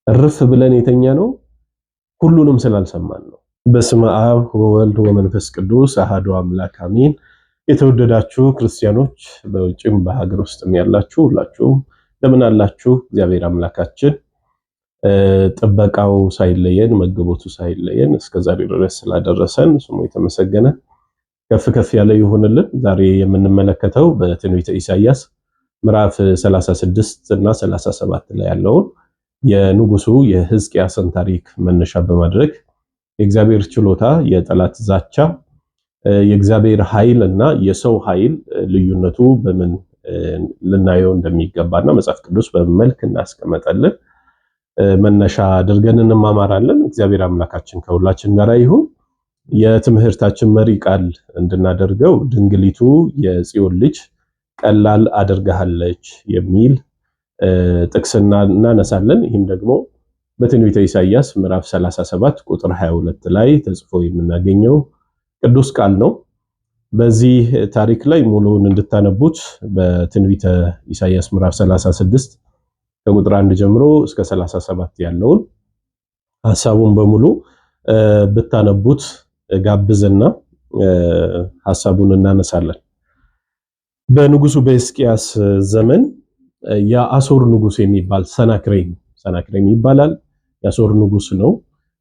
እርፍ ብለን የተኛ ነው ሁሉንም ስላልሰማን ነው። በስመ አብ ወወልድ ወመንፈስ ቅዱስ አሐዱ አምላክ አሜን። የተወደዳችሁ ክርስቲያኖች በውጭም በሀገር ውስጥም ያላችሁ ሁላችሁም እንደምን አላችሁ? እግዚአብሔር አምላካችን ጥበቃው ሳይለየን መግቦቱ ሳይለየን እስከዛሬ ድረስ ስላደረሰን ስሙ የተመሰገነ ከፍ ከፍ ያለ ይሁንልን። ዛሬ የምንመለከተው በትንቢተ ኢሳይያስ ምዕራፍ 36 እና 37 ላይ ያለውን የንጉሱ የሕዝቅያስን ታሪክ መነሻ በማድረግ የእግዚአብሔር ችሎታ፣ የጠላት ዛቻ፣ የእግዚአብሔር ኃይል እና የሰው ኃይል ልዩነቱ በምን ልናየው እንደሚገባና መጽሐፍ ቅዱስ በምን መልክ እናስቀመጠልን መነሻ አድርገን እንማማራለን። እግዚአብሔር አምላካችን ከሁላችን ጋር ይሁን። የትምህርታችን መሪ ቃል እንድናደርገው ድንግሊቱ የጽዮን ልጅ ቀላል አድርጋሃለች የሚል ጥቅስ እናነሳለን። ይህም ደግሞ በትንቢተ ኢሳይያስ ምዕራፍ 37 ቁጥር 22 ላይ ተጽፎ የምናገኘው ቅዱስ ቃል ነው። በዚህ ታሪክ ላይ ሙሉውን እንድታነቡት በትንቢተ ኢሳይያስ ምዕራፍ 36 ከቁጥር 1 ጀምሮ እስከ 37 ያለውን ሐሳቡን በሙሉ ብታነቡት ጋብዝና ሐሳቡን እናነሳለን። በንጉሱ በሕዝቅያስ ዘመን የአሶር ንጉስ የሚባል ሰናክሬም ይባላል። የአሶር ንጉስ ነው።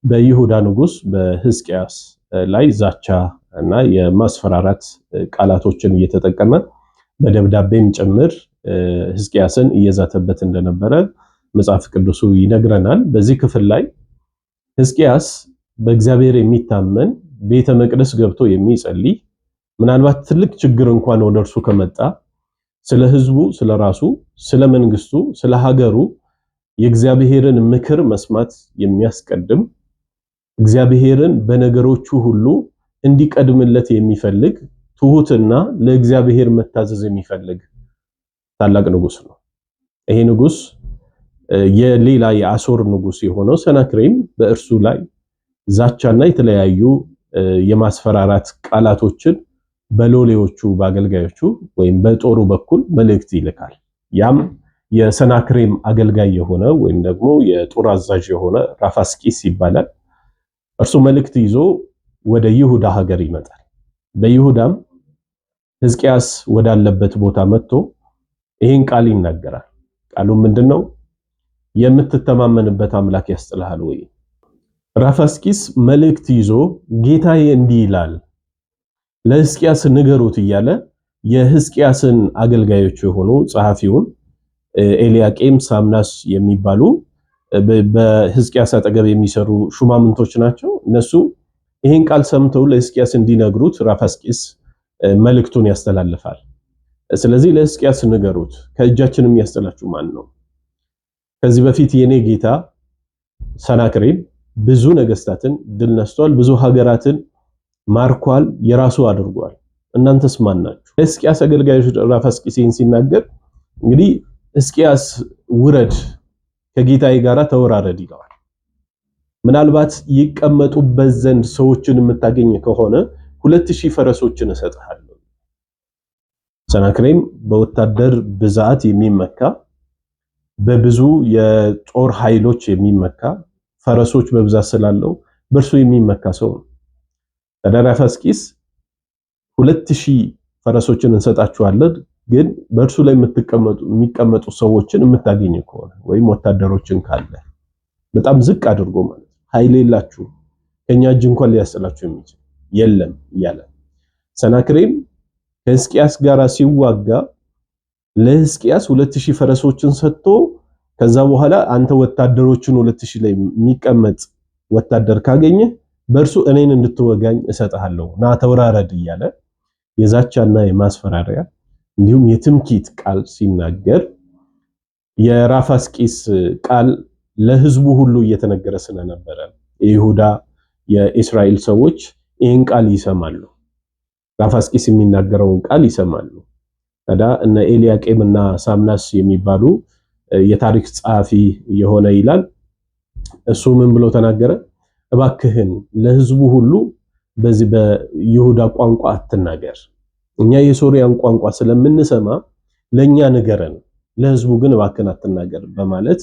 በይሁዳ ንጉስ በሕዝቅያስ ላይ ዛቻ እና የማስፈራራት ቃላቶችን እየተጠቀመ በደብዳቤም ጭምር ሕዝቅያስን እየዛተበት እንደነበረ መጽሐፍ ቅዱሱ ይነግረናል። በዚህ ክፍል ላይ ሕዝቅያስ በእግዚአብሔር የሚታመን ቤተ መቅደስ ገብቶ የሚጸልይ ምናልባት ትልቅ ችግር እንኳን ወደ እርሱ ከመጣ ስለ ሕዝቡ፣ ስለ ራሱ፣ ስለ መንግስቱ፣ ስለ ሀገሩ የእግዚአብሔርን ምክር መስማት የሚያስቀድም እግዚአብሔርን በነገሮቹ ሁሉ እንዲቀድምለት የሚፈልግ ትሁትና ለእግዚአብሔር መታዘዝ የሚፈልግ ታላቅ ንጉስ ነው። ይሄ ንጉስ የሌላ የአሶር ንጉስ የሆነው ሰናክሬም በእርሱ ላይ ዛቻና የተለያዩ የማስፈራራት ቃላቶችን በሎሌዎቹ በአገልጋዮቹ ወይም በጦሩ በኩል መልእክት ይልካል። ያም የሰናክሬም አገልጋይ የሆነ ወይም ደግሞ የጦር አዛዥ የሆነ ራፋስቂስ ይባላል። እርሱ መልእክት ይዞ ወደ ይሁዳ ሀገር ይመጣል። በይሁዳም ሕዝቅያስ ወዳለበት ቦታ መጥቶ ይህን ቃል ይናገራል። ቃሉ ምንድነው? የምትተማመንበት አምላክ ያስጥልሃል ወይ? ራፋስቂስ መልእክት ይዞ ጌታዬ እንዲህ ይላል ለሕዝቅያስ ንገሩት እያለ የሕዝቅያስን አገልጋዮች የሆኑ ጸሐፊውን ኤልያቄም፣ ሳምናስ የሚባሉ በሕዝቅያስ አጠገብ የሚሰሩ ሹማምንቶች ናቸው። እነሱ ይህን ቃል ሰምተው ለሕዝቅያስ እንዲነግሩት ራፋስቂስ መልእክቱን ያስተላልፋል። ስለዚህ ለሕዝቅያስ ንገሩት፣ ከእጃችን የሚያስጥላችሁ ማን ነው? ከዚህ በፊት የኔ ጌታ ሰናክሬም ብዙ ነገስታትን ድል ነስቷል፣ ብዙ ሀገራትን ማርኳል፣ የራሱ አድርጓል። እናንተስ ማን ናችሁ? ሕዝቅያስ አገልጋዮች ራፋስቂስን ሲናገር እንግዲህ ሕዝቅያስ ውረድ፣ ከጌታዬ ጋር ተወራረድ ይለዋል። ምናልባት ይቀመጡበት ዘንድ ሰዎችን የምታገኝ ከሆነ 2000 ፈረሶችን እሰጥሃለሁ። ሰናክሬም በወታደር ብዛት የሚመካ በብዙ የጦር ኃይሎች የሚመካ ፈረሶች በብዛት ስላለው በእርሱ የሚመካ ሰው ነው። ታዲያ ራፋስቂስ 2000 ፈረሶችን እንሰጣችኋለን፣ ግን በእርሱ ላይ የሚቀመጡ ሰዎችን የምታገኝ ከሆነ ወይም ወታደሮችን ካለ በጣም ዝቅ አድርጎ ማለት ነው፣ ኃይል የላችሁ ከኛ እጅ እንኳን ሊያስጥላችሁ የሚችል የለም እያለ ሰናክሬም ከሕዝቅያስ ጋር ሲዋጋ ለሕዝቅያስ 2000 ፈረሶችን ሰጥቶ ከዛ በኋላ አንተ ወታደሮችን 2000 ላይ የሚቀመጥ ወታደር ካገኘ በእርሱ እኔን እንድትወጋኝ እሰጥሃለሁ፣ ና ተወራረድ እያለ የዛቻና የማስፈራሪያ እንዲሁም የትምኪት ቃል ሲናገር የራፋስቂስ ቃል ለሕዝቡ ሁሉ እየተነገረ ስለነበረ የይሁዳ የእስራኤል ሰዎች ይህን ቃል ይሰማሉ። ራፋስቂስ የሚናገረውን ቃል ይሰማሉ። ታዲያ እነ ኤልያቄም እና ሳምናስ የሚባሉ የታሪክ ጸሐፊ የሆነ ይላል። እሱ ምን ብሎ ተናገረ? እባክህን ለሕዝቡ ሁሉ በዚህ በይሁዳ ቋንቋ አትናገር፣ እኛ የሶርያን ቋንቋ ስለምንሰማ ለኛ ንገረን፣ ለሕዝቡ ግን እባክህን አትናገር በማለት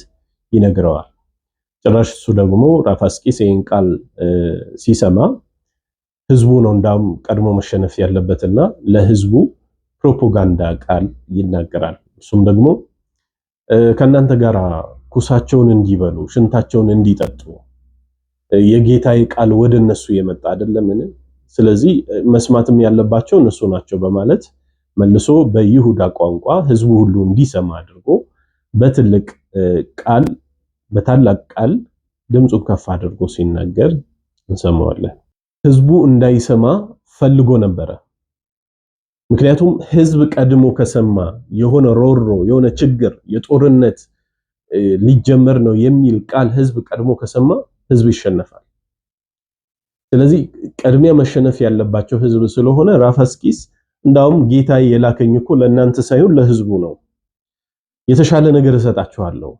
ይነግረዋል። ጭራሽ እሱ ደግሞ ራፋስቂስ ይህን ቃል ሲሰማ ህዝቡ ነው እንዳውም ቀድሞ መሸነፍ ያለበትና ለህዝቡ ፕሮፓጋንዳ ቃል ይናገራል። እሱም ደግሞ ከእናንተ ጋር ኩሳቸውን እንዲበሉ ሽንታቸውን እንዲጠጡ የጌታዬ ቃል ወደ እነሱ የመጣ አይደለምን? ስለዚህ መስማትም ያለባቸው እነሱ ናቸው በማለት መልሶ በይሁዳ ቋንቋ ህዝቡ ሁሉ እንዲሰማ አድርጎ በትልቅ ቃል በታላቅ ቃል ድምፁን ከፍ አድርጎ ሲናገር እንሰማዋለን። ህዝቡ እንዳይሰማ ፈልጎ ነበረ። ምክንያቱም ህዝብ ቀድሞ ከሰማ የሆነ ሮሮ፣ የሆነ ችግር፣ የጦርነት ሊጀመር ነው የሚል ቃል ህዝብ ቀድሞ ከሰማ ህዝብ ይሸነፋል። ስለዚህ ቅድሚያ መሸነፍ ያለባቸው ህዝብ ስለሆነ ራፋስቂስ እንዳውም ጌታ የላከኝ እኮ ለእናንተ ሳይሆን ለህዝቡ ነው፣ የተሻለ ነገር እሰጣችኋለሁ፣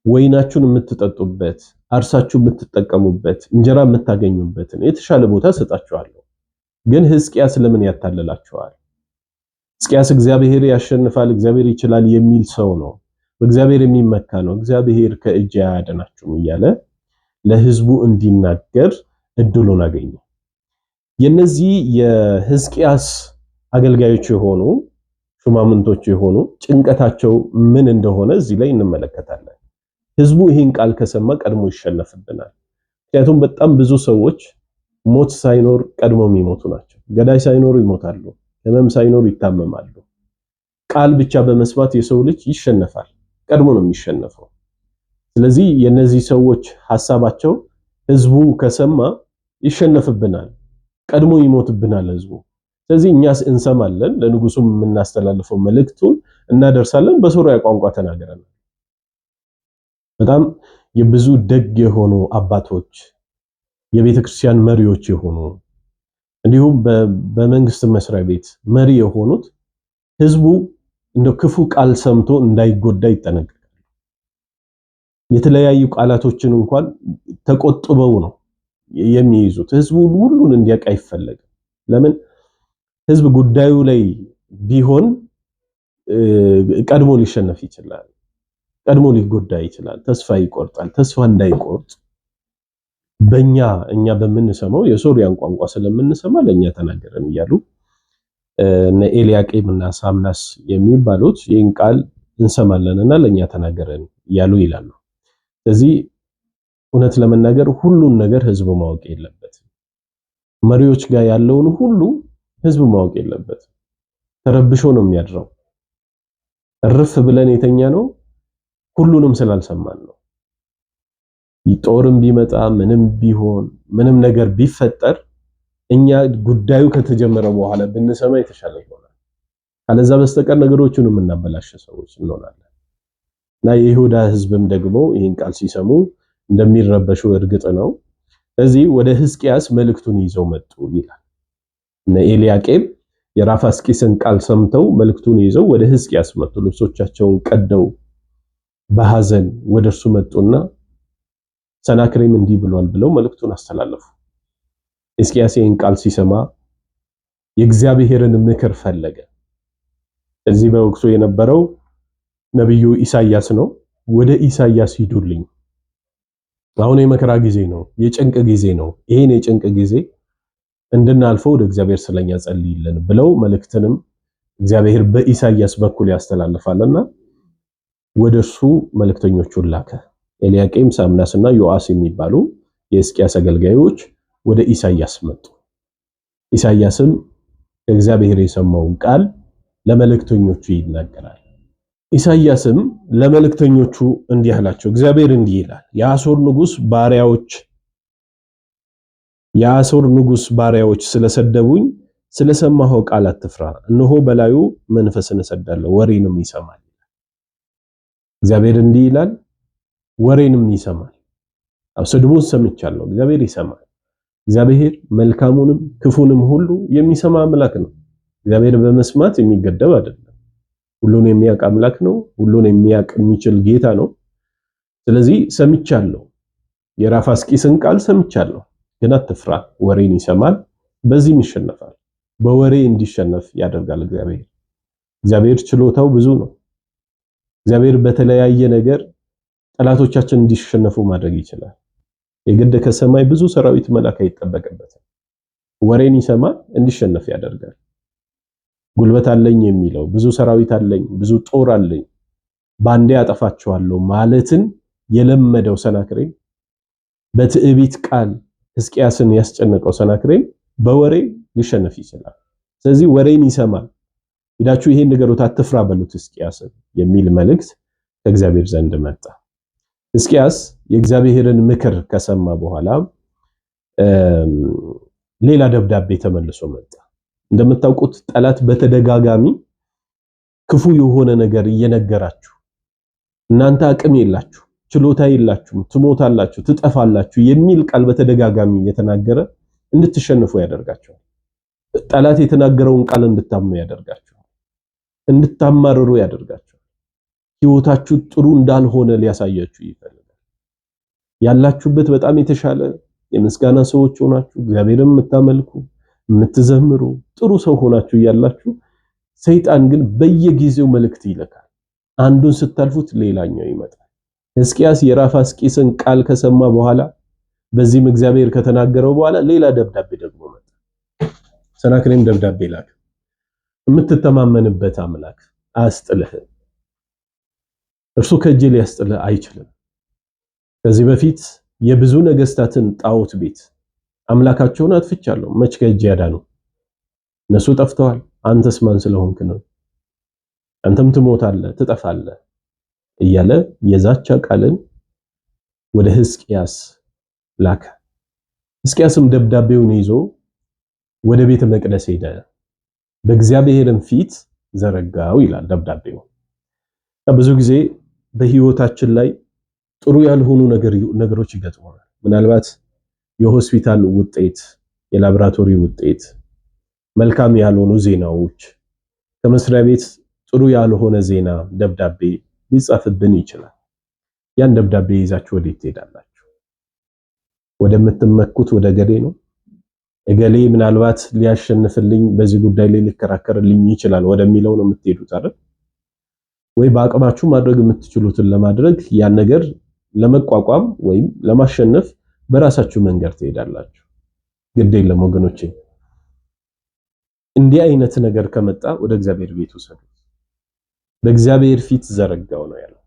ወይናችሁን የምትጠጡበት፣ አርሳችሁ የምትጠቀሙበት፣ እንጀራ የምታገኙበትን የተሻለ ቦታ እሰጣችኋለሁ። ግን ሕዝቅያስ ለምን ያታልላችኋል? ሕዝቅያስ እግዚአብሔር ያሸንፋል፣ እግዚአብሔር ይችላል የሚል ሰው ነው። በእግዚአብሔር የሚመካ ነው። እግዚአብሔር ከእጅ አያድናችሁም እያለ ለህዝቡ እንዲናገር እድሉን አገኘ። የነዚህ የሕዝቅያስ አገልጋዮች የሆኑ ሹማምንቶች የሆኑ ጭንቀታቸው ምን እንደሆነ እዚህ ላይ እንመለከታለን። ህዝቡ ይህን ቃል ከሰማ ቀድሞ ይሸነፍብናል። ምክንያቱም በጣም ብዙ ሰዎች ሞት ሳይኖር ቀድሞ የሚሞቱ ናቸው። ገዳይ ሳይኖሩ ይሞታሉ። ህመም ሳይኖር ይታመማሉ። ቃል ብቻ በመስማት የሰው ልጅ ይሸነፋል። ቀድሞ ነው የሚሸነፈው። ስለዚህ የነዚህ ሰዎች ሐሳባቸው ህዝቡ ከሰማ ይሸነፍብናል፣ ቀድሞ ይሞትብናል ህዝቡ። ስለዚህ እኛስ እንሰማለን፣ ለንጉሱም የምናስተላልፈው መልእክቱን እናደርሳለን። በሶርያ ቋንቋ ተናግረናል። በጣም የብዙ ደግ የሆኑ አባቶች የቤተ ክርስቲያን መሪዎች የሆኑ እንዲሁም በመንግስት መስሪያ ቤት መሪ የሆኑት ህዝቡ እንደ ክፉ ቃል ሰምቶ እንዳይጎዳ ይጠነቀቃሉ። የተለያዩ ቃላቶችን እንኳን ተቆጥበው ነው የሚይዙት። ህዝቡ ሁሉን እንዲያውቅ አይፈለግም። ለምን? ህዝብ ጉዳዩ ላይ ቢሆን ቀድሞ ሊሸነፍ ይችላል። ቀድሞ ሊጎዳ ይችላል። ተስፋ ይቆርጣል። ተስፋ እንዳይቆርጥ በእኛ እኛ በምንሰማው የሶርያን ቋንቋ ስለምንሰማ ለኛ ተናገረን እያሉ እነ ኤልያቄም እና ሳምናስ የሚባሉት ይህን ቃል እንሰማለንና ለኛ ተናገረን እያሉ ይላሉ። ስለዚህ እውነት ለመናገር ሁሉን ነገር ህዝቡ ማወቅ የለበትም። መሪዎች ጋር ያለውን ሁሉ ህዝቡ ማወቅ የለበትም። ተረብሾ ነው የሚያድረው። እርፍ ብለን የተኛ ነው ሁሉንም ስላልሰማን ነው። ጦርም ቢመጣ ምንም ቢሆን ምንም ነገር ቢፈጠር እኛ ጉዳዩ ከተጀመረ በኋላ ብንሰማ የተሻለ ይሆናል። ካለዛ በስተቀር ነገሮቹን የምናበላሽ ሰዎች እንሆናለን። እና የይሁዳ ህዝብም ደግሞ ይህን ቃል ሲሰሙ እንደሚረበሹ እርግጥ ነው። ስለዚህ ወደ ሕዝቅያስ መልእክቱን ይዘው መጡ ይላል። እነ ኤልያቄም የራፋስቂስን ቃል ሰምተው መልእክቱን ይዘው ወደ ሕዝቅያስ መጡ። ልብሶቻቸውን ቀደው በሐዘን ወደ እርሱ መጡና ሰናክሬም እንዲህ ብሏል ብለው መልእክቱን አስተላለፉ። ሕዝቅያስ ይህን ቃል ሲሰማ የእግዚአብሔርን ምክር ፈለገ። እዚህ በወቅቱ የነበረው ነቢዩ ኢሳያስ ነው። ወደ ኢሳያስ ሂዱልኝ፣ አሁን የመከራ ጊዜ ነው፣ የጭንቅ ጊዜ ነው። ይሄን የጭንቅ ጊዜ እንድናልፈው ወደ እግዚአብሔር ስለኛ ጸልይልን ብለው መልእክትንም እግዚአብሔር በኢሳያስ በኩል ያስተላልፋልና ወደ እርሱ መልእክተኞቹን ላከ። ኤልያቄም፣ ሳምናስና ዮአስ የሚባሉ የሕዝቅያስ አገልጋዮች ወደ ኢሳያስ መጡ። ኢሳያስም ከእግዚአብሔር የሰማውን ቃል ለመልእክተኞቹ ይናገራል። ኢሳያስም ለመልእክተኞቹ እንዲህ አላቸው፣ እግዚአብሔር እንዲህ ይላል፣ የአሦር ንጉስ ባሪያዎች ስለሰደቡኝ ስለሰማኸው ቃል አትፍራ። እነሆ በላዩ መንፈስን እሰዳለሁ፣ ወሬንም ይሰማል። እግዚአብሔር እንዲህ ይላል፣ ወሬንም ይሰማል። አው ስድቡን ሰምቻለሁ፣ እግዚአብሔር ይሰማል። እግዚአብሔር መልካሙንም ክፉንም ሁሉ የሚሰማ አምላክ ነው። እግዚአብሔር በመስማት የሚገደብ አይደለም። ሁሉን የሚያውቅ አምላክ ነው። ሁሉን የሚያውቅ የሚችል ጌታ ነው። ስለዚህ ሰምቻለሁ፣ የራፋስቂስን ቃል ሰምቻለሁ፣ ግን አትፍራ፣ ወሬን ይሰማል፣ በዚህም ይሸነፋል። በወሬ እንዲሸነፍ ያደርጋል እግዚአብሔር። እግዚአብሔር ችሎታው ብዙ ነው። እግዚአብሔር በተለያየ ነገር ጠላቶቻችን እንዲሸነፉ ማድረግ ይችላል። የግድ ከሰማይ ብዙ ሰራዊት መላክ አይጠበቅበትም። ወሬን ይሰማል፣ እንዲሸነፍ ያደርጋል። ጉልበት አለኝ የሚለው ብዙ ሰራዊት አለኝ፣ ብዙ ጦር አለኝ፣ ባንዴ አጠፋቸዋለሁ ማለትን የለመደው ሰናክሬም በትዕቢት ቃል ሕዝቅያስን ያስጨነቀው ሰናክሬም በወሬ ሊሸነፍ ይችላል። ስለዚህ ወሬን ይሰማል። ሄዳችሁ ይሄን ንገሩት፣ አትፍራ በሉት ሕዝቅያስን የሚል መልእክት ከእግዚአብሔር ዘንድ መጣ። ሕዝቅያስ የእግዚአብሔርን ምክር ከሰማ በኋላ ሌላ ደብዳቤ ተመልሶ መጣ። እንደምታውቁት ጠላት በተደጋጋሚ ክፉ የሆነ ነገር እየነገራችሁ እናንተ አቅም የላችሁ፣ ችሎታ የላችሁም፣ ትሞታላችሁ፣ ትጠፋላችሁ የሚል ቃል በተደጋጋሚ እየተናገረ እንድትሸንፉ ያደርጋችኋል። ጠላት የተናገረውን ቃል እንድታምኑ ያደርጋችኋል። እንድታማርሩ ያደርጋችኋል። ህይወታችሁ ጥሩ እንዳልሆነ ሊያሳያችሁ ይፈልጋል። ያላችሁበት በጣም የተሻለ የምስጋና ሰዎች ሆናችሁ እግዚአብሔርን የምታመልኩ የምትዘምሩ ጥሩ ሰው ሆናችሁ እያላችሁ ሰይጣን ግን በየጊዜው መልእክት ይልካል። አንዱን ስታልፉት ሌላኛው ይመጣል። ሕዝቅያስ የራፋስቂስን ቃል ከሰማ በኋላ በዚህም እግዚአብሔር ከተናገረው በኋላ ሌላ ደብዳቤ ደግሞ መጣ። ሰናክሬም ደብዳቤ ላከ። የምትተማመንበት አምላክ አያስጥልህም። እርሱ ከእጄ ሊያስጥልህ አይችልም። ከዚህ በፊት የብዙ ነገስታትን ጣዖት ቤት አምላካቸውን አጥፍቻለሁ። መች ከእጄ ያዳኑ? እነሱ ጠፍተዋል። አንተስ ማን ስለሆንክ ነው? አንተም ትሞታለህ፣ ትጠፋለህ እያለ የዛቻ ቃልን ወደ ሕዝቅያስ ላከ። ሕዝቅያስም ደብዳቤውን ይዞ ወደ ቤተ መቅደስ ሄደ፣ በእግዚአብሔርም ፊት ዘረጋው ይላል ደብዳቤው። ብዙ ጊዜ በህይወታችን ላይ ጥሩ ያልሆኑ ነገሮች ይገጥሙናል። ምናልባት የሆስፒታል ውጤት፣ የላብራቶሪ ውጤት፣ መልካም ያልሆኑ ዜናዎች፣ ከመስሪያ ቤት ጥሩ ያልሆነ ዜና ደብዳቤ ሊጻፍብን ይችላል። ያን ደብዳቤ ይዛችሁ ወዴት ትሄዳላችሁ? ወደምትመኩት ወደ እገሌ ነው? እገሌ ምናልባት ሊያሸንፍልኝ በዚህ ጉዳይ ላይ ሊከራከርልኝ ይችላል ወደሚለው ነው የምትሄዱት አይደል? ወይ በአቅማችሁ ማድረግ የምትችሉትን ለማድረግ ያን ነገር ለመቋቋም ወይም ለማሸነፍ በራሳችሁ መንገድ ትሄዳላችሁ። ግድ የለም ወገኖቼ፣ እንዲህ አይነት ነገር ከመጣ ወደ እግዚአብሔር ቤት ውሰዱት። በእግዚአብሔር ፊት ዘረጋው ነው ያለው።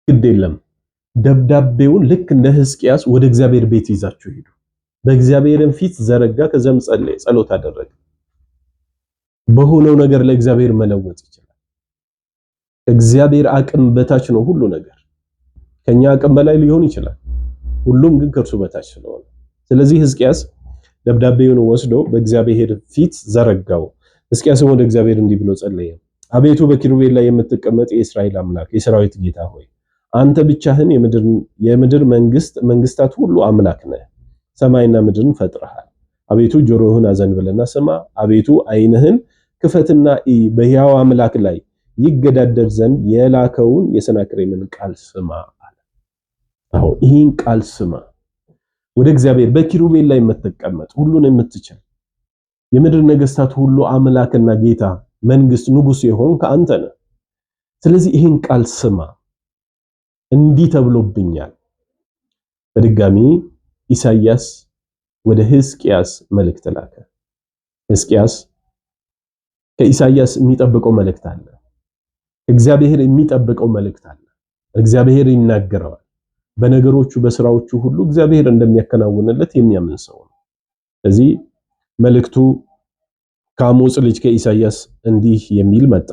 ግድ የለም ደብዳቤውን ልክ እንደ ሕዝቅያስ ወደ እግዚአብሔር ቤት ይዛችሁ ሂዱ። በእግዚአብሔርም ፊት ዘረጋ፣ ከዚያም ጸለየ፣ ጸሎት አደረገ። በሆነው ነገር ለእግዚአብሔር መለወጥ ይችላል። ከእግዚአብሔር አቅም በታች ነው ሁሉ ነገር። ከኛ አቅም በላይ ሊሆን ይችላል፣ ሁሉም ግን ከእርሱ በታች ስለሆነ፣ ስለዚህ ሕዝቅያስ ደብዳቤውን ወስዶ በእግዚአብሔር ፊት ዘረጋው። ሕዝቅያስም ወደ እግዚአብሔር እንዲህ ብሎ ጸለየ። አቤቱ በኪሩቤል ላይ የምትቀመጥ የእስራኤል አምላክ የሰራዊት ጌታ ሆይ አንተ ብቻህን የምድር መንግስታት ሁሉ አምላክ ነህ። ሰማይና ምድርን ፈጥረሃል። አቤቱ ጆሮህን አዘንብልና ስማ። አቤቱ ዓይንህን ክፈትና እይ። በሕያው አምላክ ላይ ይገዳደር ዘንድ የላከውን የሰናክሬምን ቃል ስማ አለ። አዎ ይህን ቃል ስማ። ወደ እግዚአብሔር በኪሩቤል ላይ የምትቀመጥ ሁሉን የምትችል የምድር ነገስታት ሁሉ አምላክና ጌታ መንግስት ንጉስ የሆንክ አንተ ነህ። ስለዚህ ይህን ቃል ስማ፣ እንዲህ ተብሎብኛል። በድጋሚ ኢሳይያስ ወደ ሕዝቅያስ መልእክት ላከ። ሕዝቅያስ ከኢሳይያስ የሚጠብቀው መልእክት አለ። እግዚአብሔር የሚጠብቀው መልእክት አለ። እግዚአብሔር ይናገረዋል። በነገሮቹ በስራዎቹ ሁሉ እግዚአብሔር እንደሚያከናውንለት የሚያምን ሰው ነው። ስለዚህ መልእክቱ ከአሞጽ ልጅ ከኢሳይያስ እንዲህ የሚል መጣ።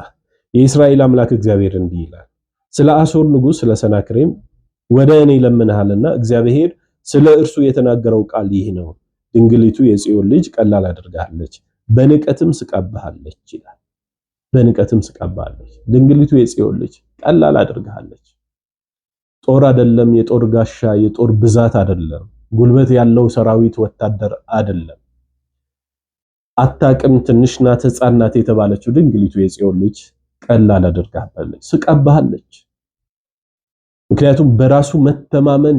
የእስራኤል አምላክ እግዚአብሔር እንዲህ ይላል፣ ስለ አሦር ንጉሥ ስለ ሰናክሬም ወደ እኔ ለምንሃልና እግዚአብሔር ስለ እርሱ የተናገረው ቃል ይህ ነው። ድንግሊቱ የጽዮን ልጅ ቀላል አድርጋለች፣ በንቀትም ስቃብሃለች ይላል። በንቀትም ስቃብሃለች። ድንግሊቱ የጽዮን ልጅ ቀላል አድርጋለች። ጦር አይደለም፣ የጦር ጋሻ የጦር ብዛት አይደለም፣ ጉልበት ያለው ሰራዊት ወታደር አይደለም። አታቅም፣ ትንሽ ናት፣ ሕፃን ናት የተባለችው ድንግሊቱ የጽዮን ልጅ ቀላል አድርጋለች፣ ስቃብሃለች። ምክንያቱም በራሱ መተማመን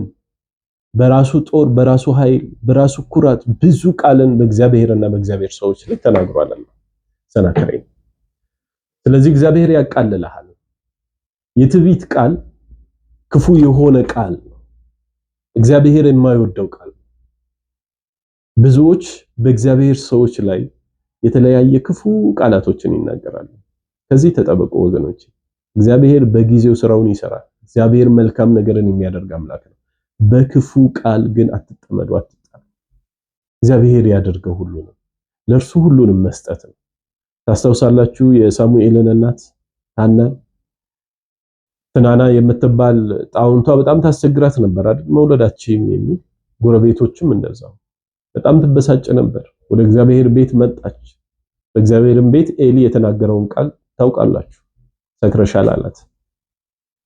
በራሱ ጦር በራሱ ኃይል በራሱ ኩራት ብዙ ቃልን በእግዚአብሔርና በእግዚአብሔር ሰዎች ላይ ተናግሯል ሰናክሬም። ስለዚህ እግዚአብሔር ያቃልልሃል። የትዕቢት ቃል ክፉ የሆነ ቃል ነው። እግዚአብሔር የማይወደው ቃል ነው። ብዙዎች በእግዚአብሔር ሰዎች ላይ የተለያየ ክፉ ቃላቶችን ይናገራሉ። ከዚህ ተጠበቁ ወገኖች። እግዚአብሔር በጊዜው ስራውን ይሰራል። እግዚአብሔር መልካም ነገርን የሚያደርግ አምላክ ነው። በክፉ ቃል ግን አትጠመዱ፣ አትጣሉ። እግዚአብሔር ያደርገው ሁሉንም፣ ለእርሱ ሁሉንም መስጠት ነው። ታስታውሳላችሁ የሳሙኤልን እናት ሐናን። ፍናና የምትባል ጣውንቷ በጣም ታስቸግራት ነበር አይደል? መውለዳችም የሚል ጎረቤቶችም እንደዛው በጣም ትበሳጭ ነበር። ወደ እግዚአብሔር ቤት መጣች። በእግዚአብሔርም ቤት ኤሊ የተናገረውን ቃል ታውቃላችሁ። ሰክረሻል አላት።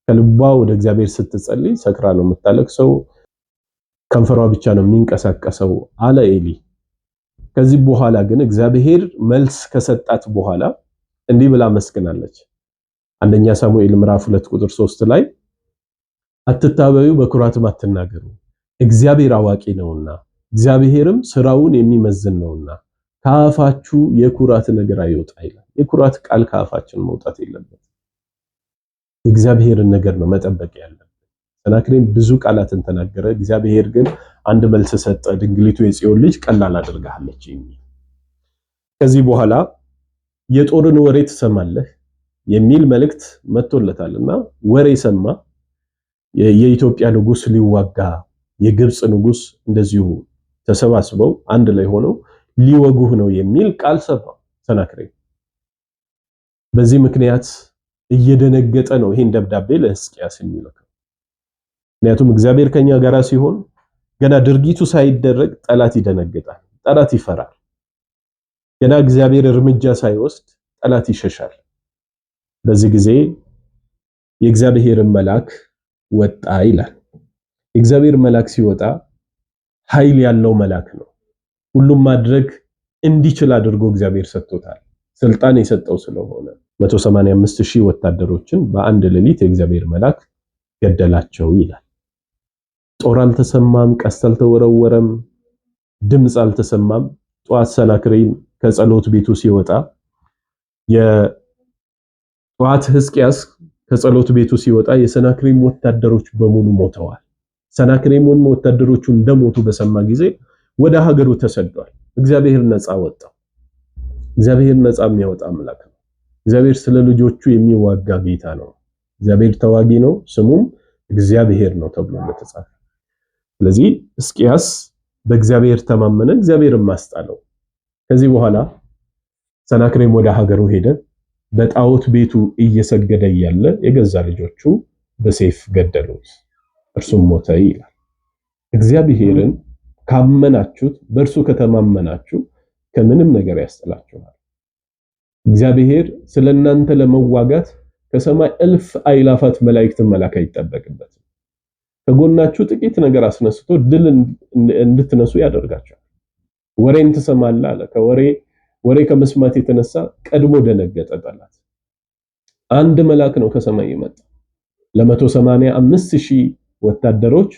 ከልቧ ወደ እግዚአብሔር ስትጸልይ ሰክራ ነው የምታለቅሰው፣ ከንፈሯ ብቻ ነው የሚንቀሳቀሰው አለ ኤሊ። ከዚህ በኋላ ግን እግዚአብሔር መልስ ከሰጣት በኋላ እንዲህ ብላ መስግናለች። አንደኛ ሳሙኤል ምዕራፍ 2 ቁጥር 3 ላይ አትታበዩ፣ በኩራትም አትናገሩ፣ እግዚአብሔር አዋቂ ነውና እግዚአብሔርም ስራውን የሚመዝን ነውና ከአፋችሁ የኩራት ነገር አይወጣ ይላል። የኩራት ቃል ከአፋችን መውጣት የለበትም። የእግዚአብሔርን ነገር ነው መጠበቅ ያለብን። ሰናክሬም ብዙ ቃላትን ተናገረ፣ እግዚአብሔር ግን አንድ መልስ ሰጠ። ድንግሊቱ የጽዮን ልጅ ቀላል አድርጋለች የሚል። ከዚህ በኋላ የጦርን ወሬ ትሰማለህ የሚል መልእክት መጥቶለታልና ወሬ ሰማ። የኢትዮጵያ ንጉስ ሊዋጋ የግብፅ ንጉስ እንደዚሁ ተሰባስበው አንድ ላይ ሆነው ሊወጉህ ነው የሚል ቃል ሰማ ሰናክሬም። በዚህ ምክንያት እየደነገጠ ነው ይህን ደብዳቤ ለሕዝቅያስ የሚልከው። ምክንያቱም እግዚአብሔር ከኛ ጋር ሲሆን ገና ድርጊቱ ሳይደረግ ጠላት ይደነግጣል፣ ጠላት ይፈራል። ገና እግዚአብሔር እርምጃ ሳይወስድ ጠላት ይሸሻል። በዚህ ጊዜ የእግዚአብሔርን መልአክ ወጣ ይላል። የእግዚአብሔር መልአክ ሲወጣ ኃይል ያለው መልአክ ነው። ሁሉም ማድረግ እንዲችል አድርጎ እግዚአብሔር ሰጥቶታል። ስልጣን የሰጠው ስለሆነ 185,000 ወታደሮችን በአንድ ሌሊት የእግዚአብሔር መልአክ ገደላቸው ይላል። ጦር አልተሰማም፣ ቀስት አልተወረወረም፣ ድምፅ አልተሰማም። ጠዋት ሰናክሬም ከጸሎት ቤቱ ሲወጣ የጠዋት ሕዝቅያስ ከጸሎት ቤቱ ሲወጣ የሰናክሬም ወታደሮች በሙሉ ሞተዋል። ሰናክሬምም ወታደሮቹ እንደሞቱ በሰማ ጊዜ ወደ ሀገሩ ተሰዷል። እግዚአብሔር ነፃ ወጣው። እግዚአብሔር ነፃ የሚያወጣ አምላክ ነው። እግዚአብሔር ስለ ልጆቹ የሚዋጋ ጌታ ነው። እግዚአብሔር ተዋጊ ነው፣ ስሙም እግዚአብሔር ነው ተብሎ እንደተጻፈ። ስለዚህ ሕዝቅያስ በእግዚአብሔር ተማመነ፣ እግዚአብሔርም አስጣለው። ከዚህ በኋላ ሰናክሬም ወደ ሀገሩ ሄደ። በጣዖት ቤቱ እየሰገደ እያለ የገዛ ልጆቹ በሰይፍ ገደሉት፣ እርሱም ሞተ ይላል። እግዚአብሔርን ካመናችሁት፣ በእርሱ ከተማመናችሁ ከምንም ነገር ያስጥላችኋል። እግዚአብሔር ስለእናንተ ለመዋጋት ከሰማይ እልፍ አይላፋት መላእክትን መላክ አይጠበቅበትም። ከጎናችሁ ጥቂት ነገር አስነስቶ ድል እንድትነሱ ያደርጋችኋል። ወሬን ትሰማለህ አለ። ከወሬ ወሬ ከመስማት የተነሳ ቀድሞ ደነገጠ ጠላት። አንድ መልአክ ነው ከሰማይ የመጣ ለ185,000 ወታደሮች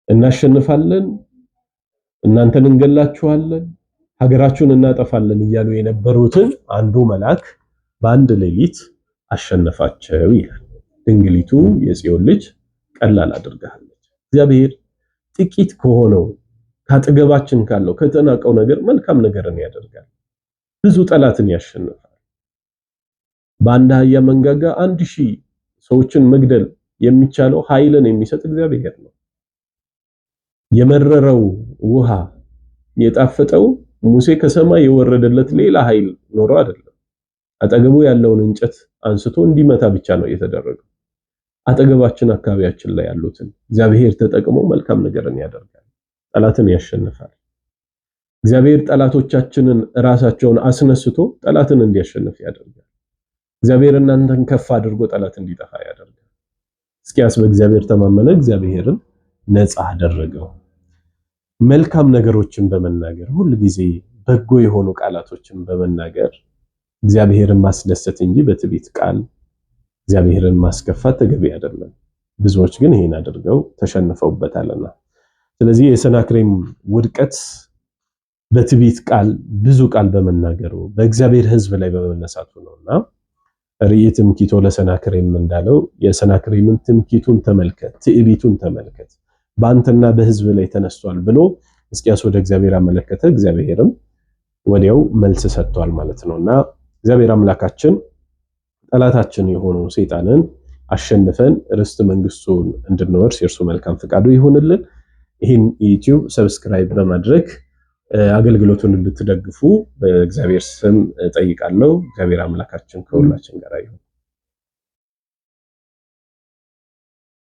እናሸንፋለን፣ እናንተን እንገላችኋለን፣ ሀገራችሁን እናጠፋለን እያሉ የነበሩትን አንዱ መልአክ በአንድ ሌሊት አሸነፋቸው ይላል። ድንግሊቱ የጽዮን ልጅ ቀላል አድርጋለች። እግዚአብሔር ጥቂት ከሆነው ካጠገባችን ካለው ከተናቀው ነገር መልካም ነገርን ያደርጋል። ብዙ ጠላትን ያሸንፋል። በአንድ አህያ መንጋጋ 1,000 ሰዎችን መግደል የሚቻለው ኃይልን የሚሰጥ እግዚአብሔር ነው። የመረረው ውሃ የጣፈጠው ሙሴ ከሰማይ የወረደለት ሌላ ኃይል ኖሮ አይደለም። አጠገቡ ያለውን እንጨት አንስቶ እንዲመታ ብቻ ነው የተደረገው። አጠገባችን አካባቢያችን ላይ ያሉትን እግዚአብሔር ተጠቅሞ መልካም ነገርን ያደርጋል። ጠላትን ያሸንፋል። እግዚአብሔር ጠላቶቻችንን ራሳቸውን አስነስቶ ጠላትን እንዲያሸንፍ ያደርጋል። እግዚአብሔር እናንተን ከፍ አድርጎ ጠላት እንዲጠፋ ያደርጋል። ሕዝቅያስ በእግዚአብሔር ተማመነ፣ እግዚአብሔርን ነፃ አደረገው። መልካም ነገሮችን በመናገር ሁል ጊዜ በጎ የሆኑ ቃላቶችን በመናገር እግዚአብሔርን ማስደሰት እንጂ በትዕቢት ቃል እግዚአብሔርን ማስከፋት ተገቢ አይደለም። ብዙዎች ግን ይሄን አድርገው ተሸንፈውበታልና። ስለዚህ የሰናክሬም ውድቀት በትዕቢት ቃል ብዙ ቃል በመናገሩ በእግዚአብሔር ሕዝብ ላይ በመነሳቱ ነውና ርኢ ትምኪቶ ለሰናክሬም እንዳለው የሰናክሬምን ትምኪቱን ተመልከት፣ ትዕቢቱን ተመልከት፣ በአንተና በሕዝብ ላይ ተነስቷል ብሎ ሕዝቅያስ ወደ እግዚአብሔር አመለከተ። እግዚአብሔርም ወዲያው መልስ ሰጥቷል ማለት ነውና እግዚአብሔር አምላካችን ጠላታችን የሆነው ሰይጣንን አሸንፈን ርስት መንግስቱን እንድንወርስ የእርሱ መልካም ፈቃዱ ይሁንልን። ይህን YouTube subscribe በማድረግ አገልግሎቱን እንድትደግፉ በእግዚአብሔር ስም እጠይቃለሁ። እግዚአብሔር አምላካችን ከሁላችን ጋር ይሁን።